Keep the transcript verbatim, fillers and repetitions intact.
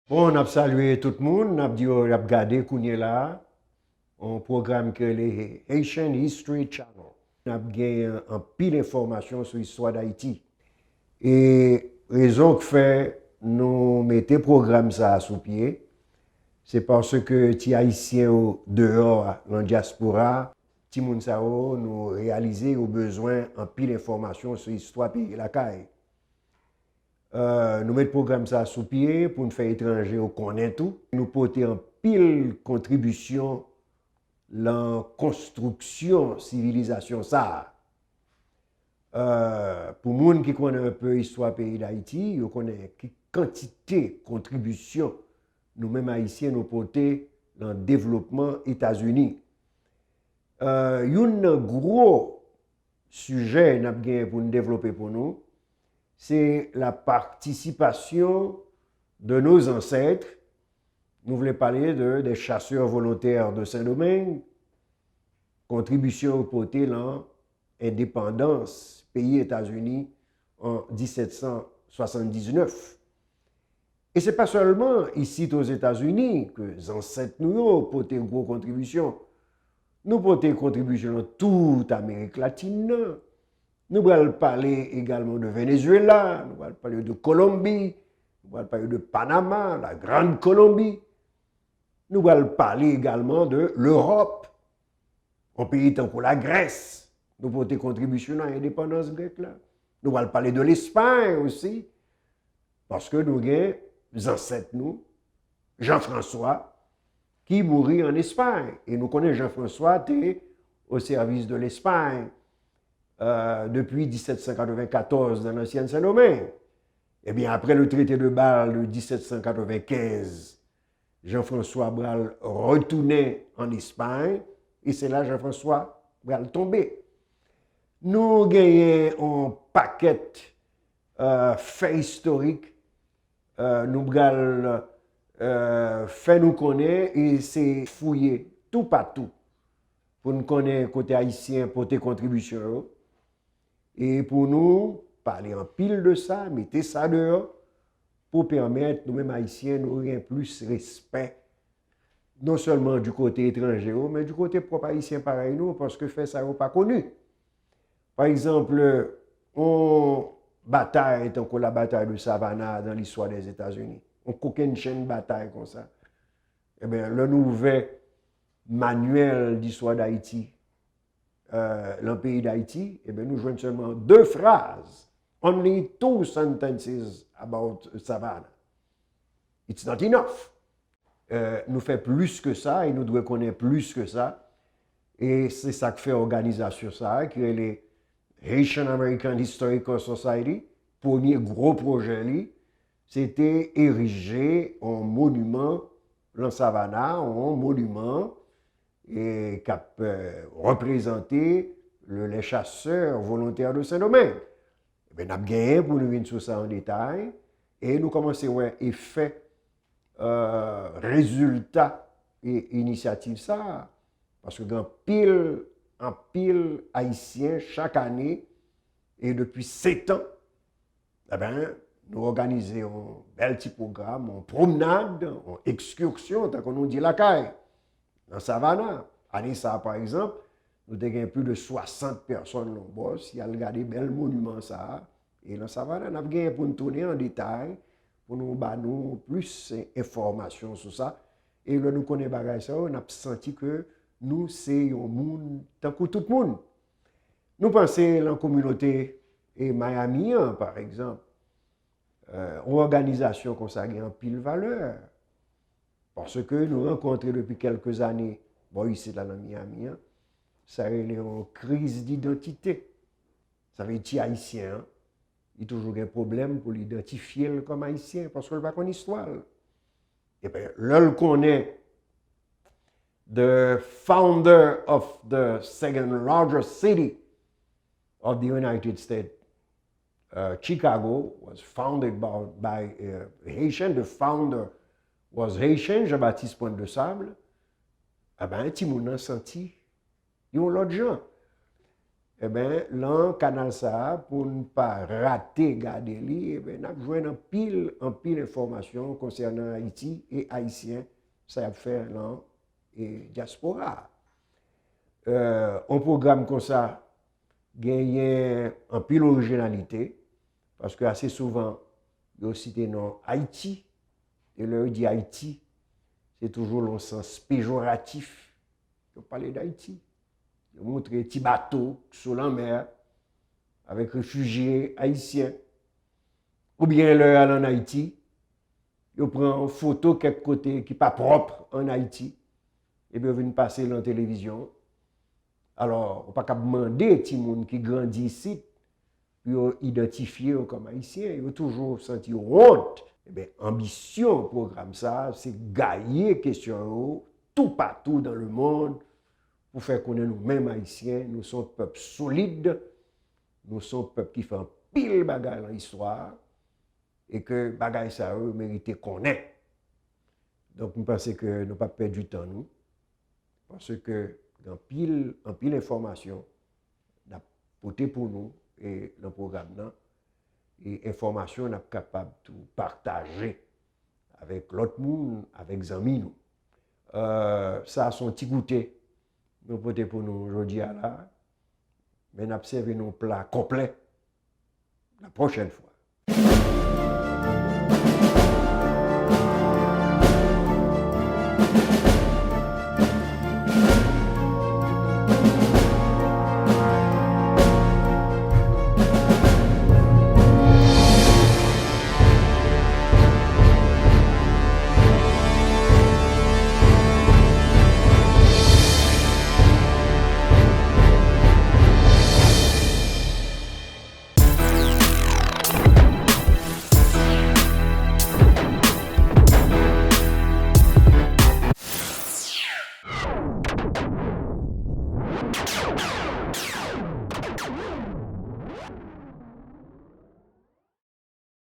Bon, n ap salye tout moun, n ap di yo y ap gade kounye la a yon pwogram ki rele Haitian History Channel. N ap genyen anpil enfòmasyon sou istwa Dayiti. E rezon k fè nou mete pwogram sa a sou pye, se paske ti Ayisyen yo deyò a, nan dyaspora a, timoun sa yo, nou reyalize yo bezwen anpil enfòmasyon sou istwa peyi lakay. Euh, nou met pwogram sa a sou pye pou n fè etranje yo konnen tou. Nou pote anpil kontribisyon lan konstriksyon sivilizasyon sa a. Euh, pou moun ki konnen enpe istwa peyi Dayiti, yo konnen ki kantite kontribisyon nou menm Ayisyen nou pote lan devlopman Etazini. Euh, youn nan gwo sijè n ap genyen pou n devlope pou nou, se la participation de nos ancêtres. Nou vle pale de, des chasseurs volontaires de Saint-Domingue, kontribisyon yo pote lan endepandans peyi Etazini an disèt san swasanndiznèf. E se pa sèlman isit Ozetazini ke zansèt nou yo pote gwo kontribisyon. Nou pote kontribisyon nan tout Amerik Latin nan. Nou pral pale egalman de Venezuela, nou pral pale de Kolonbi, nou pral pale de Panama, la Grande Colombie. Nou pral pale egalman de Lewòp, yon peyi tankou Lagrès. Nou pote kontribisyon nan endepandans grèk la. Nou pral pale de Lespay osi, paske nou gen zansèt nou, Jean François, ki mouri an Espay. E nou konnen Jean François te o sèvis de Lespay, euh, depi disèt san katrevenkatòz nan lansyèn Sendomeng. Ebyen, apre le traité de Bâle de disèt san katrevenkenz, Jean François pral retounen an Espay, e se la Jean François pral tonbe. Nou genyen yon pakèt, euh, fè istorik, euh, nou pral, euh, fè nou konnen e se fouye toupatou pou n konnen kote Ayisyen pote kontribisyon yo. E pou nou pale anpil de sa, mete sa deyò, pou pèmèt nou menm Ayisyen nou gen plis respè, non sèlman di kote etranje yo, men di kote pwòp Ayisyen parèy nou, paske fè sa yo pa koni. Pa egzanp, yon batay tankou la bataille de Savannah dans l'histoire des États-Unis, yon kokennchenn batay konsa. Ebyen, lè nou ouvè Manuel d'Histoire d'Haïti, euh, lan peyi Dayiti, ebyen, nou jwenn sèlman de fraz. Only two sentences about Savannah. It's not enough. Euh, nou fè plis ke sa e nou dwe konnen plis ke sa. E se sa k fè òganizasyon sa a, ki rele Haitian American Historical Society, premye gwo pwojè li, se te erije yon moniman lan Savannah, yon moniman e k ap, euh, reprezante le, les chasseurs volontaires de Saint-Domingue. Ebyen, n ap genyen pou nou vin sou sa an detay, e nou kòmanse wè efè, euh, rezilta e inisyativ sa a, paske gen anpil, anpil Ayisyen chak ane, e depi setan, Ebyen, nou òganize yon bèl ti pwogram, yon pwomnad, yon ekskirsyon, tankou nou di lakay, nan Savannah. Ane sa a, pa egzanp, nou te gen plis de swasant pèsòn Lonbòs, y al gade bèl moniman sa a. E nan Savannah, n ap genyen pou n tounen an detay, pou nou ba nou plis enfòmasyon sou sa. E lè nou konnen bagay sa yo, n ap santi ke nou se yon moun tankou tout moun. Nou panse lan kominote e Miami an, pa egzanp, euh, yon òganizasyon konsa gen anpil valè. Paske nou rankontre depi kèlke zane bò isit la nan Miami an, sa rele yon kriz didantite. Sa vle di ti Ayisyen an, li toujou gen pwoblèm pou l idantifye l kòm Ayisyen, paske l pa konn istwa l. Ebyen, lè l konnen the founder of the second largest city of the United States, uh, Chicago was founded by, by, uh, Haitian, the founder was Haitian, Jean-Baptiste Pointe de Sable, ebyen, timoun nan santi yon lòt jan. Enben, lan kanal sa a, pou n pa rate gade li, enben, n ap jwenn anpil, anpil enfòmasyon konsènan Ayiti e Ayisyen, sa y ap fè lan e dyaspora a. Euh, yon pwogram konsa genyen anpil orijinalite, paske ase souvan, yo site non Ayiti, e lè yo di Ayiti, se toujou lan sans pejoratif. Yo pale d Ayiti. Yo montre ti bato sou lanmè avèk refijye ayisyen. Oubyen lè yo al ann Ayiti, yo pran foto kèk kote ki pa pwòp ann Ayiti, epi yo vin pase lan televizyon. Alò, ou pa kab mande timoun ki grandi isit pou yo idantifye yo kòm Ayisyen. Yo toujou santi wont. Enben, anbisyon pwogram sa a, se gaye kesyon yo toupatou dan lemonn pou fè konnen nou menm Ayisyen, nou se yon pèp solid, nou se yon pèp ki fè anpil bagay lan istwa a, e ke bagay sa yo merite konnen. Donk, m panse ke nou p ap pèdi tan nou, paske gen anpil, anpil enfòmasyon n ap pote pou nou e nan pwogram nan, e enfòmasyon n ap kapab tou pataje avèk lòt moun, avèk zanmi nou. Euh, sa se yon ti goute nou pote pou nou jodi a la, men n ap sèvi nou pla konplè la pwochèn fwa.